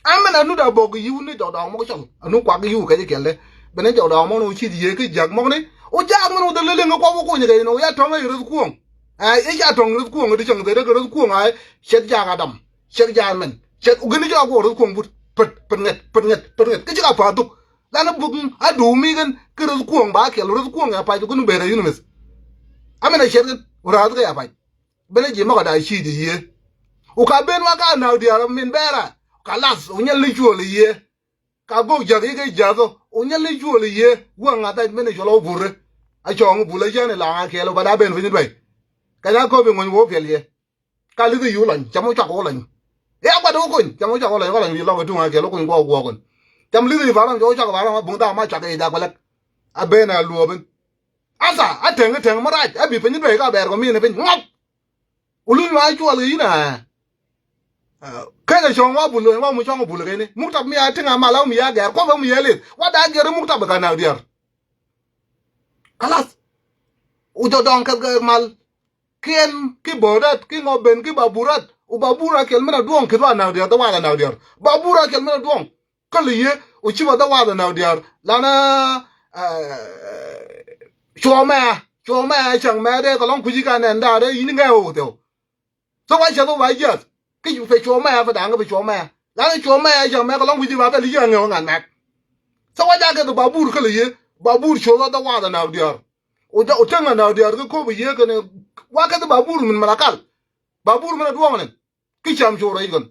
Amɛn a nu da bok yiw ni jɔk dɔɔŋ mɔk cɔl a nu kuak yiw kɛ ci kɛl di. Bɛ ni jɔk dɔɔŋ mɔk ni ci di yie ki jak mɔk ni. U jak mɛn u dhil leleŋ kɛ kuak wä kuny kɛ ni u ya tɔŋ a yi reth kuɔŋ. Ɛ i̱ ca tɔŋ reth kuɔŋ di cäŋ thɛ dek reth kuɔŋ a cɛt jak a dam cɛt jak mɛn cɛt u gini jak kuɔŋ reth kuɔŋ but pät pät ŋɛt pät ŋɛt pät ŋɛt ki ci ka pa̱a̱th dhuk. Lan a buk a duumi kɛn ki reth kuɔŋ ba kɛl reth kuɔŋ ya pac u gini bɛɛr a yunimith. Amɛn a cɛt kɛn u rath kɛ ya pac. Bene ji̱ mɔk a daa ci̱i̱c i̱ yiee. Wu ka ben wa ka na̱a̱k diaal min bɛɛra ka lath wu nyɛl ni cuɔl i̱ yiee. Ka gok ja̱k i̱ ke ja̱th ɔ wu nyɛl ni cuɔl i̱ yiee. Wä ŋa̱th a min i̱ cuɔl ɔ burre. A cɔɔŋ i̱ bul a cän i̱ laŋ a kɛɛl ɔ ba daa ben piny i̱ duay. Kɛ na köp i̱ ŋuny wä piɛl yɛ. Ka li̱th i̱ yu lɔny cam wä cɔak wä lɔny. I̱ a guat wä kony cam wä cɔak wä lɔny wä lɔny i̱ lɔk i̱ tuŋ a kɛɛl wä kony guɔk guɔk kony. Cam li̱th i̱ varɔm cɛ wä cɔak varɔm a buŋ dhaa ma cɔak i̱ jaak wä lɛk. A ben a luɔɔp in. Asa a teŋ teŋ mi rac a bi piny duei ka bɛɛr kɔ min piny ŋɔk. Ulu ma cuɔl kɛ yin a. Kɛn a cɔŋ wa bul wa mu cɔŋ bul kɛn ni muktab mi a tiŋ a mal a mi a gɛr kɔp a mi a lith wa da gɛr muktab ka nak diar. Kalas. U jɔ dɔŋ kɛ mal. Kiɛn ki borat ki ŋɔ ben ki baburat u babura kɛl min a duɔŋ kɛ wa nak diar da wa nak diar babura kɛl min a duɔŋ. Kä li yie ɔ ci ba dhɛ wath ɛ nɛw diaar lanɛ. Cuɔmɛ cuɔmɛ cäŋ mɛ dee kɛ lɔŋ kuci ka nɛn daar dee yi̱n ŋɛ wä wä thɛw. Thok wa cɛ thok ba jiath ki pɛ cuɔmɛ pɛ da̱a̱ŋ pɛ cuɔmɛ lanɛ cuɔmɛ cäŋ mɛ kɛ lɔŋ kuci ba bɛ li jiath ŋɛ wä ŋa̱n mɛk. Thok wa jakɛ thok ba bur kä li yie Babur cuɔth a dhɛ wath a naak diaar. Ɔ ja ɔ teŋ a naak diaar kä kop a yiëë kɛn wa kɛth babur min Malakal. Babur min a duɔŋ nɛn. Ki cam cuɔr a yic kɛn.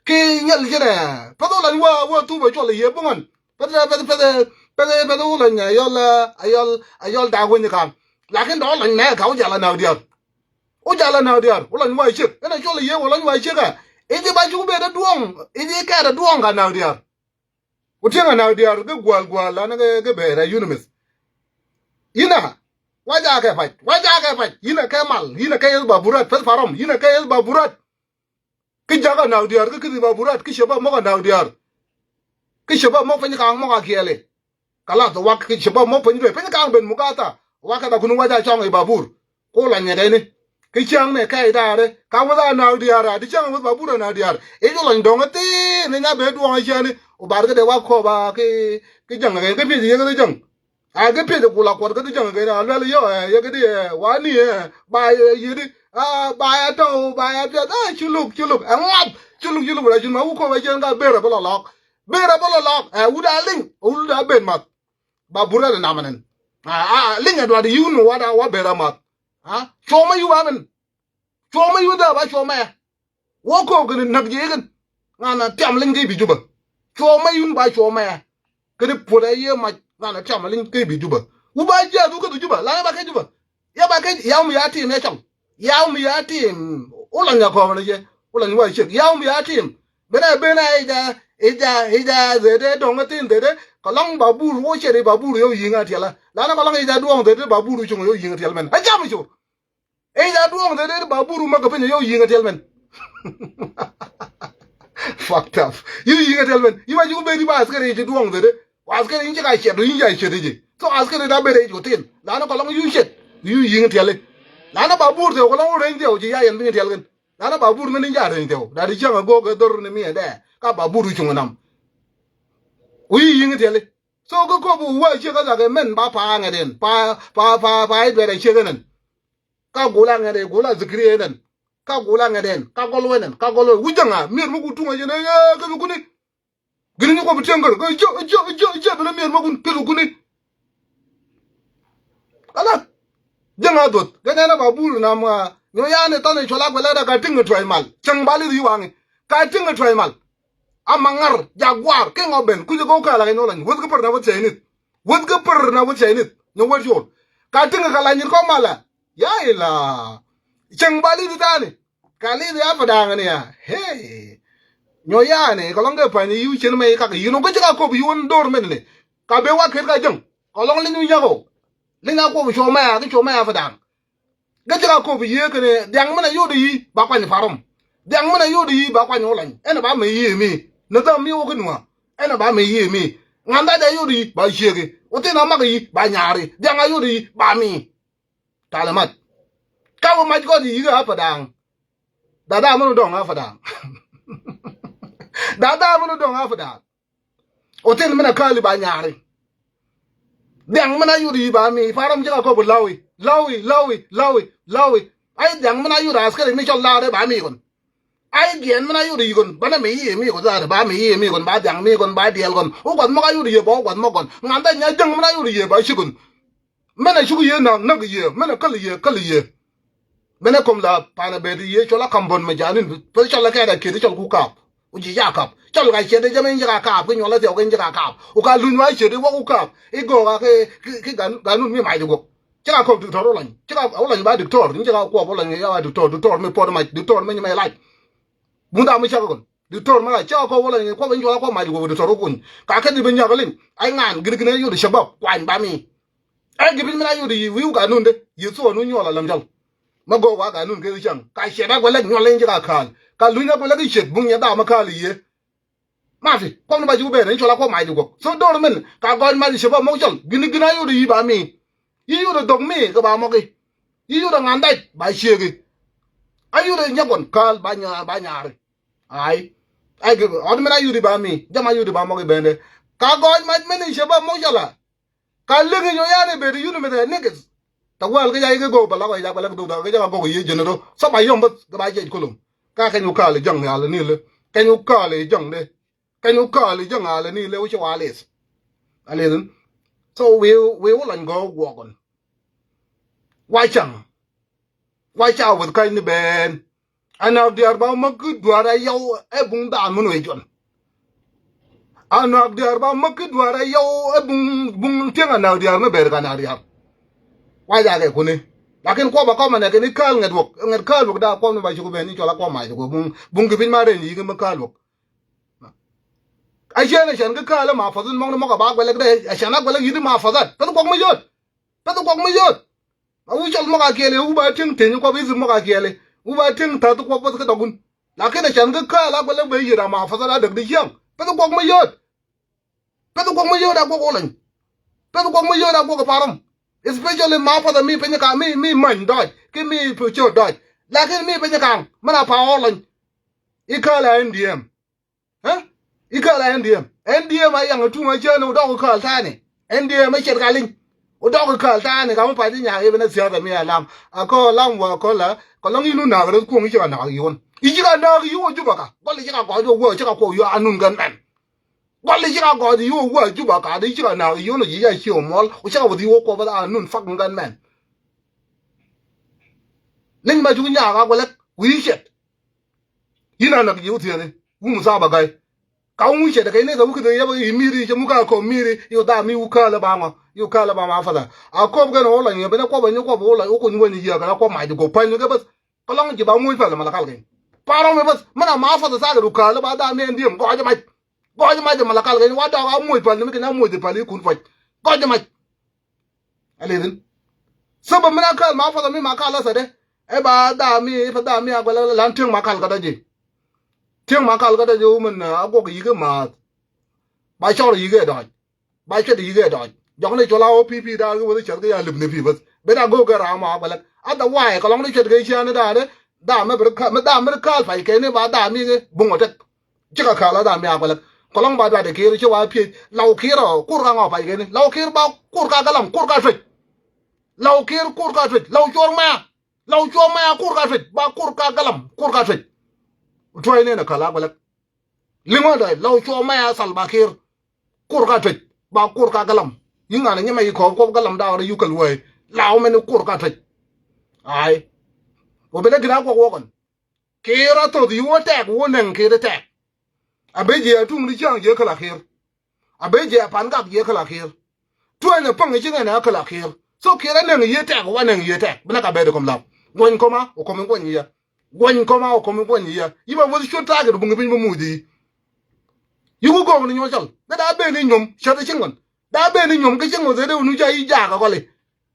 Ki nyɛl ci nɛ peth wä lany wä wä thup a cuɔl a yiëë buŋän. Peth peth peth peth peth wä lany a yɔl a yɔl a yɔl dak weny ka̱n. Lakin dɔ̱ lany nɛ ka wä jal a naak diaar. Wä jal a naak diaar wä lany wä ciek ɛn a cuɔl a yiëë wä lany wä ciek ɛ. I̱ ji̱ ba cuk bet a duɔŋ i̱ ji̱ kɛɛt a duɔŋ ka naak diaar. Ku tieŋ a naak diaar kä gua̱a̱l gua̱a̱l lan kä kä bɛɛr a yunimith. Yinɛ wa jaakɛ pac wa jaakɛ pac yinɛ kɛ mal yinɛ kɛ yeth baburat peth parom yinɛ kɛ yeth baburat. Kä jakä naak diaar kä kithi baburat kä cɛ ba mɔk a naak diaar. Kä cɛ ba mɔk piny kaŋ mɔk a kiɛli. Kalath wak kä cɛ ba mɔk piny duee piny kaŋ ben muk a tha. Wak kɛ tha kun wa jaa cɔŋ i̱ babur. Ku la nyɛ dɛni. Kä cäŋ nɛ kɛɛc da̱a̱rɛ ka wäth a naak diaar a di cäŋ wäth ba bur a naak diaar i̱ cu lɔny dɔ̱ŋ a thiin ni nya ben duɔ̱ŋ a cäni. Ɔ bar kä dee wa kɔp a kä kä jäŋ a kɛn kä piec yek kä jäŋ. A kä piec a ku la kuɔt kä di jäŋ a kɛn a luɛl yɔ ɛ yek di ɛ wa ni ɛ ba yɛ di. A ba ya tɔw ba ya piɛth a ci luk ci luk ɛ ŋuap ci luk ci luk la ci ma wu kɔp a cän ka ber a bä lɔ lɔk. Ber a bä lɔ lɔk ɛ wut a liŋ wut a ben math. Ba burɛ di nam nɛn. A liŋ a duat yiw ni wada wa ber a math. A cuɔmɛ yiw a mɛn. Cuɔmɛ yiw da ba cuɔmɛ. Wä kok kɛn näk ji̱ kɛn. Ŋan a tiam liŋ kä i̱ bi Jubä. Cuɔmɛ yiw ba cuɔmɛ. Kɛn i̱ puɔt a yiee mac ŋan a tiam liŋ kä i̱ bi Jubä. Wu ba jiath wu kä bi Jubä la ba kɛ Jubä. Ya ba kɛ yaw mi ya tim ya cɔl. Yaw mi ya tim. Wä la nya kɔmɛ ni jɛ wä la nya wa ciek yaw mi ya tim. Bena bena ija ija ija zede dɔŋ tin zede. Kɔlɔŋ babur wo ceri babur yo yiŋ a tiɛla lana kɔlɔŋ ija duɔŋ zede babur cuŋ yo yiŋ a tiɛl mɛn a jam cur. Ija duɔŋ zede babur ma kɛ piny yo yiŋ a tiɛl mɛn. Fucked up. Yo yiŋ a tiɛl mɛn yi ma jiku beri ba askari ija duɔŋ zede. Wa askari in ci ka ciɛt do in ja ciɛt iji so askari da beri ij ko tin lana kɔlɔŋ yu ciɛt. Yu yiŋ a tiɛli lana babur te kɔlɔŋ wo reny tiɛw ci ya yɛn piny a tiɛl kɛn. Lana babur mɛn in ca reny tɛw dadi cäŋ a gok ɛ dhor ni mi ɛ dɛ ka babur cuŋ nam. Wi̱i̱ yi̱ŋ tiɛli. So kä kop wä ciek kä dhak ɛ mɛn ba pa ŋɛt in pa pa pa pa i̱ duɛt ɛ ciek ɛnɛn. Ka gul a ŋɛt ɛ gul a dhikri ɛnɛn. Ka gul a ŋɛt ɛn ka gɔl wɛnɛn ka gɔl wɛ wi̱c jäŋ a miet mi ku tuŋ ɛ jɛn ɛ kä bi kuni. Gini nyukuɔ bi tieŋ kär kä jiö jiö jiö jiö bi lä miet mɛ kun pith kuni. Ala jäŋ a dhuɔth gɛ nɛn a ba bul nam ŋa nyɔ yani tɔni cuɔl a guɛlɛ da ka tiŋ a tuɛc mal cäŋ ba lithi waŋi. Ka tiŋ a tuɛc mal. A maŋar jaguar kiŋ ɔ ben kucä kɛ wä kala kɛ nyɔ lany wäth kä pär na wäth cɛy nith. Wäth kä pär na wäth cɛy nith nyɔ wä cuɔl. Ka tiŋ a ka lany in kɔ mal a ya ila. Cäŋ ba lithi tani. Ka lithi a Padaŋ ni a hey. Nyɔ yani kɔlɔŋ kɛ pa̱ny i̱ yiw cien mɛ i̱ kak i̱ yi̱n ɔ kä ci ka kop i̱ wun do̱r mɛn ni. Ka ben wa ket ka jäŋ kɔlɔŋ li̱ny wi̱ny a kɔ. Li̱ny a kop cuɔ mɛ a kä cuɔ mɛ a Padaŋ. Kä ci ka kop i̱ yiee kɛn dhiaŋ mɛn a yot i̱ yi̱ ba kuany parom. Dhiaŋ mɛn a yot i̱ yi̱ ba kuany wä lany ɛn a ba mɛ yiee mi. Ni dham mi wä kä nuä ɛn a ba mɛ yiee mi. Ŋa̱n dac a yot i̱ yi̱ ba ciek i̱ wä thin a mak i̱ yi̱ ba nyaar i̱ dhiaŋ a yot i̱ yi̱ ba mi. Talimat. Ka wä mac gɔt i̱ yi̱ kä a Padaŋ. Dada mɛn wä dɔŋ a Padaŋ. Dada mɛn wä dɔŋ a Padaŋ. Ɔ thin mɛn a kali ba nyari. Dhiaŋ mɛn a yut yi ba mi param jika kop lawi lawi lawi lawi lawi. Ai dhiaŋ mɛn a yut askari mi cɔl lare ba mi kon. Ai giɛn mɛn a yut yi kon bana mi yi mi kon zare ba mi yi mi kon ba dhiaŋ mi kon ba diɛl kon. U guath mɔk a yut yi ba u guath mɔk kon ŋan da nya jɛŋ mɛn a yut yi ba ci kon. Mɛn a cuk yiëë na̱k näk yiëë mɛn a käl yiëë käl yiëë. Mɛn a kom la pan a bet yiëë cɔl a kam bɔn mɛ janin peth cɔl a kɛɛt a kiet cɔl ku kaap. Ku ji̱ ca kaap cɔl ka ciet jamɛ in ji̱ ka kaap ki nyuɔl a thiɔk in ji̱ ka kaap ku ka luny wa ciet i̱ wä ku kaap i̱ gɔɔk a ki ki ganun mi mac i̱ guɔk. Ci ka kop diktor wä lany ci ka wä lany ba diktor in ji̱ ka kuɔp wä lany ya wa diktor diktor mi puɔt mac diktor mi nyi mɛ lac. Bunda mi cak kɔn. Diktor mɛ la cɛ kɔ wä la ni kuɔp in juɔl a kuɔp mac wä diktor wä kuny. Ka kɛ di bi nyak liŋ. Ai ŋan gini gini yot shabab kuany ba mi. Ai gibi min a yot yi wiu ka nun de. Yi thuɔ nu nyuɔl a lam jal. Ma gɔw wa ka nun ke di cang. Ka ciet a guɛ lɛk nyuɔl in ji ka kaal. Ka luny a guɛ lɛk i ciet buŋ nyɛ da ma kaal yi ye. Ma fi kuɔp ni ba ji wä ben in juɔl a kuɔp mac wä. So dor min ka gɔny mac shabab mɔk jal. Gini gini a yot yi ba mi. Yi yot a dɔk mi ka ba mɔk i. Yi yot a ŋan dac ba ciek i. A yot a nyɛ kɔn kaal ba nyar ba nyar i. Ai. Ai kɛ ɣɔt mɛn a yut i̱ ba mi jam a yut i̱ ba mɔk i̱ bende. Ka gɔɔc mac mɛn i̱ cɛ ba mɔk cala. Ka lek i̱ nyɔ yan i̱ bet i̱ yut i̱ mɛn i̱ nikith. Ta wäl kä ca i̱ kɛ gök ba lak ɔ i̱ ca ba lak dhuk ta kä ca ka gök i̱ yiëë jeni ro. Thop a yɔm bäth kɛ ba jiɛc kolom. Ka kɛny wä kaal i̱ jäŋ i̱ alɛ ni lɛ kɛny wä kaal i̱ jäŋ de. Kɛny wä kaal i̱ jäŋ alɛ ni lɛ wä ci wa alith. Alith in. So wi̱i̱ wi̱i̱ wä lany gɔ̱ guɔkɔn. Wa caŋ. Wa ca weth ka̱ny ni bɛɛn. Anak diaar ba mäk kä duaar a yɔw ɛ buŋ daan mun wee juɔn. Anak diaar ba mäk kä duaar a yɔw ɛ buŋ buŋ tieŋ anak diaar mi bɛɛr kɛ anak diaar. Wa jakɛ kuni. Lakin kuɔp a kɔmɛ nɛ kɛ ni kääl ŋɛt wok ŋɛt kääl wok da kuɔp ni ba cuk ben ni cɔl a kuɔp ma cuk buŋ buŋ kɛ piny ma ren yi̱k mi kääl wok. A cɛn a cɛn kä kääl ma fɔth in mɔk ni mɔk a ba guɛlɛk dɛ a cɛn a guɛlɛk yi̱t ma fɔth at pɛth kuɔk mi yot. Pɛth kuɔk mi yot. A wi̱c cɔl mɔk a kiɛli wu ba tieŋ teny kuɔp i̱ thil mɔk a kiɛli wu ba tieŋ thath kuɔp bäth kä dɔkun. Lakin a can kä kääl a guɛlɛ ben yiet a ma fɔth a däk di ciaŋ. Pɛth kuɔk mi yööt. Pɛth kuɔk mi yööt a guɔk olany. Pɛth kuɔk mi yööt a guɔk parom. Especially ma fɔth a mi piny ka mi mi many dɔc ki mi pi ciöt dɔc. Lakin mi piny kaŋ mɛn a pa olany. I̱ kääl a N D M. Ɛ i̱ kääl a N D M. N D M a yaŋ a tuŋ a cään wä dɔk i̱ kääl tani. N D M a cet ka liŋ wä dɔk i̱ kääl tani ka mi pa̱c i̱ nyaak i̱ ben a thia̱a̱th a mi a lam a kɔ lam wä kɔ la kɔ lɔŋ i̱ nu naak rɛth kuɔŋ i̱ cik a naak i̱ wän i̱ cik a naak i̱ wä jup a ka gɔl i̱ cik a gɔɔc wä wä cik a kuɔk yua a nun gɛn mɛn. Gɔl i̱ cik a gɔɔc i̱ wä wä jup a ka di cik a naak i̱ wän i̱ ci a ci wä muɔl wä cik a wä thi wä kuɔk bä a nun fak gɛn mɛn. Liŋ ma cuk nyaak a guɛlɛk wi̱i̱ cet. Yina nak ji̱ wä thiäthi wu mu thaba gai. Ka wu mu cet kɛ ni ka wu kɛ yaba i miri cɛ mu ka kɔ miri yo da mi wu ka la ba ŋɔ yo ka la ba ma fada. A kɔp kɛ ni wala ni bene kɔp ni kɔp wala wu kun wani ya ka kɔp ma ji go pan ni kɛ bas. Ka lɔŋ ji ba mu pa la mala kal kɛ. Paro me bas mana ma fada sa ga du ka la ba da mi ndiam go ja ma. Go ja ma ja mala kal kɛ wa da ga mu pa ni mi kɛ na mu pa li kun pa. Go ja ma. Alithin. Sabab min a kal ma fadha mi ma kal asade. E ba dami, e ba dami a gwala lan tiŋ ma kal kada ji. Tiŋ ma kal kada ji umin a gok yige ma. Ba chor yige doj. Ba chet yige doj. Jok ne chola O P P da ge wadi chat ge ya lib ne pi bas. Beda go ge ra ma gwala. Ada wai ka long ne chet ge chiane da de. Da me ber ka me da me kal pa ke ne ba dami ge bungo tek. Cikɛ ka̱l a dham ya kuɛlɛk kɔlɔŋ ba duat ikiir ci wa piec law kiir ɔ kur ka ŋɔ pac keni law kiir ba kur ka galam kur ka tuec. Law kiir kur ka tuec law cuɔr mɛa. Law cuɔr mɛa kur ka tuec ba kur ka galam kur ka tuec. Tuɔc nen a ka̱l a kuɛlɛk liŋ wä dɔc law cuɔr mɛa thal ba kiir. Kur ka tuec ba kur ka galam. Yi ŋan a nyimɛ yi kɔɔp kuɔp galam daak rɛ yukäl wee law mɛni kur ka tuec. Ai wä bi lɛ gin a kuɔk wä kɔn. Kiir a thoth yi wä tɛk wä nɛŋ kiir tɛk. A ben jiɛ a tuŋ ni cäŋ jiɛ kä la kiir. A ben jiɛ a pan gak jiɛ kä la kiir. Tuɛn a päŋ ci ŋɛn a kä la kiir. So kiir a nɛŋ yiee tɛk wa nɛŋ yiee tɛk bi na ka bɛɛdi kɔm lap. Guɔny kɔma wä kɔmi guɔny yiɛ. Guɔny kɔma wä kɔmi guɔny yiɛ yi ba wäth cuɔt taak it buŋ piny ba muc di. Yi ku gɔɔk ni nyuɔc cɔl bɛ daa ben ni nyuɔm cäth ci ŋuɔn. Daa ben ni nyuɔm kä ci ŋuɔn thee dee wä nu ca yi jaak a gɔli.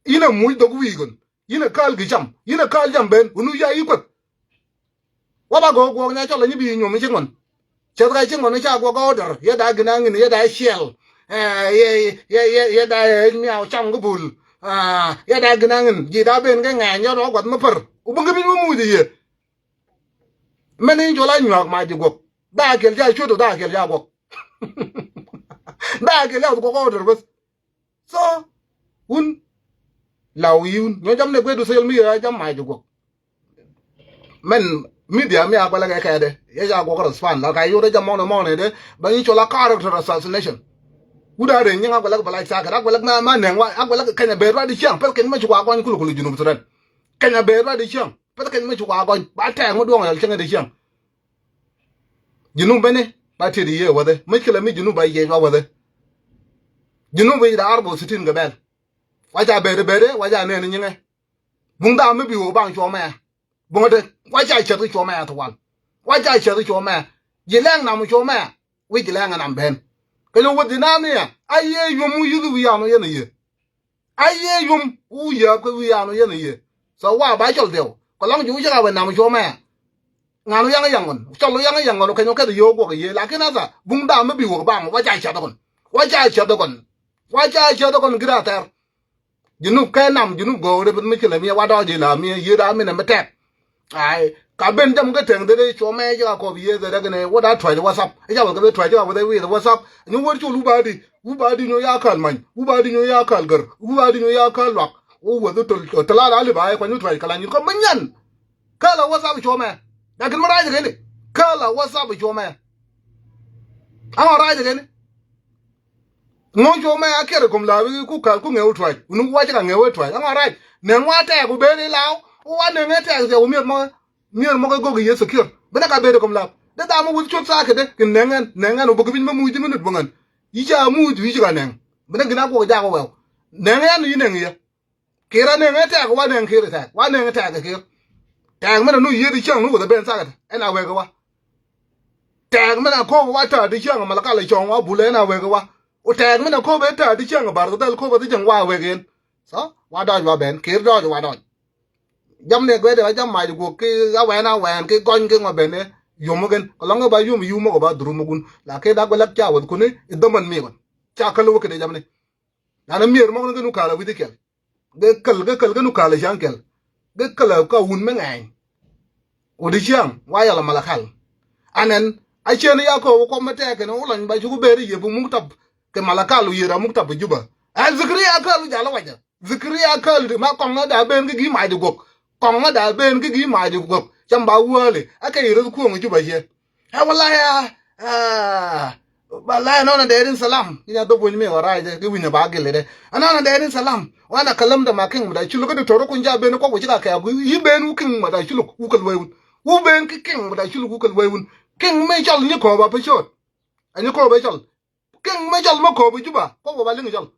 Yin a muc dhok wi̱i̱ kɔn. Yin a ka̱l ki cam yin a ka̱l cam ben wä nu ca yi kueth. Wa ba gɔk guɔk nya cɔl anyi bi nyuɔm i̱ ci ŋuɔn. Cɛth ka ci ŋuɔn i̱ ca guɔk order yɛ da gin aŋin yɛ da ciɛl. Yɛ da ɛ miaw cam kä bul. Yɛ da gin aŋin ji̱ da ben kä ŋɛny yɛ rɔ guath mi pär. Wä bi ŋä bi mi muc i̱ yɛ. Mɛn i̱ cɔl a nyuak ma ji̱ guɔk. Da kiɛl ca cuot da kiɛl ca guɔk. Da kiɛl ca guɔk order bäth. So wun la wi̱i̱ wun nyɔ jam ne guedu social media jam ma ji̱ guɔk. Mɛn media mi a kuɛlɛ kɛ kɛɛdɛ yɛ ca guɔk respond la ka yot jam mɔnɛ mɔnɛ dɛ ba nyi cɔl a character assassination. Wut a reny nyiŋ a kuɛlɛ kɛ bɛ lac thaket a kuɛlɛ ma ma nɛŋ wa a kuɛlɛ kɛ kɛnyɛ bɛ ruat di ciaŋ pɛl kɛny ma ci wa gɔny kulu kulu Junub Sudan. Kɛnyɛ bɛ ruat di ciaŋ pɛl kɛny ma ci wa gɔny ba tɛɛk ma duɔŋ yɔl cäŋɛ di ciaŋ. Junub beni ba tiet iye wäthɛ mi kilɛ mi Junub ba yiec wa wäthɛ. Junub ic da arbo sitin kɛ bɛl. Wa ca beri beri wa ca neni nyiŋɛ. Buŋ dha mi bi wä baŋ cuɔ mɛ. Buŋ te wa ca cɛth ki cuɔ mɛ tuwal. Wa ca cɛth ki cuɔ mɛ. Ji̱ lɛŋ nam cuɔ mɛ. Wi̱c ji̱ lɛŋ nam ben. Kɛ nyɔ wäthi nani ya a ye yuɔm wu yuthi wi̱i̱ yan wä yɛn a ye. A yiëë yum wu yääp kä wi̱i̱ yan wä yɛn a yiëë. So wa ba cɔl dhiɛw kɛ lɔŋ ji̱ wä cä ka wä nam cuɔmɛ. Ŋa̱n wä yaŋ yaŋ ɣɔn cɔl wä yaŋ yaŋ ɣɔn kɛ nyɔ kɛth yio̱o̱k guɔk yiëë lakin asa buŋ dam mi bi wä baŋ wa ca cath kɔn. Wa ca cath kɔn. Wa ca cath kɔn gir a thɛr. Junub kɛ nam Junub go̱o̱k ri pith mi ci lɛ miɛ wa dɔɔc ila miɛ yiëë da mi nɛ mi tɛk. Ai ka ben jam kä teŋ dhede cuɔmɛ ci ka kɔp yiëë dhede kɛnɛ wä da tuac WhatsApp i̱ ca wä kɛ dhede tuac ci ka wä dhede wi̱i̱ WhatsApp. Nyi wä cul wä ba di wä ba di nyɔ ya kal many wä ba di nyɔ ya kal gär wä ba di nyɔ ya kal luak. Wä wä dhede tol tol ala ali ba ai kuany wä tuac kala nyi kɔ mɛ nyan. Kala WhatsApp cuɔmɛ. Lakin ma rac kɛni kala WhatsApp cuɔmɛ. Ama rac kɛni. Ŋuɔ̱c cuɔ mɛ a kiɛr ikom la wi̱i̱ ku kal ku ŋɛw tuac. Wuni wa cika ŋɛw tuac. Aŋa rac. Nɛŋ wa tɛɛk ku beri law. Wa nɛŋ ɛ tɛɛk thiɛ ku miɛr mɔkɛ. Miɛr mɔkɛ gok iye secure. Bini ka beri kom lap. De dam wut cuɔt thaak kɛ de. Kin nɛŋ ɛn. Nɛŋ ɛn wä bä ki piny bä muc di minit bä ŋän. Yi ca muc yi cika nɛŋ. Bini gina guɔk jak wɛw. Nɛŋ ɛn yi nɛŋ yɛ. Kir a nɛŋ ɛ tɛɛk wa nɛŋ kir ɛ tɛɛk. Wa nɛŋ ɛ tɛɛk ɛ kir. Tɛɛk mɛn a nu yiet i̱ cäŋ nu wä the ben thaak kɛ de. Ɛn a wek ɛ wa. Tɛɛk mɛn a ko̱o̱k wa ta̱a̱ ti cäŋ a malakal i̱ cɔŋ wa bulɛ ɛn a wek ɛ wa. Ku tɛɛk mɛn a ko̱o̱k bɛ ta̱a̱ ti cäŋ a bar kɛ dhɛl ko̱o̱k bɛ ti cäŋ wa wek ɛn. So wa dɔɔc wa ben kir dɔɔc wa dɔɔc. Jam ni guɛdɛ wa jam mac guɔk ki a wɛn a wɛn ki gɔny ki ŋɔ ben ɛ yom kɛn kɛ lɔŋ ba yom yum mɔk ba dhuru mukun. Lakin dak bɛ lak ca weth kuni i̱ dhämän mi kɔn ca käl wä kɛn jam ni. Lan a mier mɔk ni kɛ nu kal a wi̱thi kɛl. Gɛ käl gɛ käl gɛ nu kal a ciaŋ kɛl. Gɛ käl a ka wun mi ŋɛny. Wä di ciaŋ wa yal a malakal. Anɛn a ciɛn ya kɔ wä kɔm mi tɛɛk kɛn wä lɔny ba cuk beri yɛ bi muk tap kɛ malakal wä yɛ ra muk tap bi Juba. Ɛ zikri ya käl wä jal wä wacɛ. Zikri ya käl di ma kɔŋ ŋa da ben kä gi mac di guɔk. Kɔŋ ŋa da ben kä gi mac di guɔk. Cam ba wäli a kɛ yɛ rɛ kuɔŋ Juba ciɛ. Ɛ wala ya. Wala ya nɔnɔ dɛrin salam. Inya dhob winy mi wara jɛ ki winya ba gili dɛ. Anɔnɔ dɛrin salam. Wana kalam da ma king da chulu ka di toro kun ja ben kɔ wä cika kɛ gu yi ben wu king ma da chulu wu kal wewun. Wu ben ki king ma da chulu wu kal wewun. King mi chal ni kɔ ba pechot. Ani kɔ ba chal. King mɛ cɔl mɛ kɔp Juba kɔp kɔp a liŋ cɔl.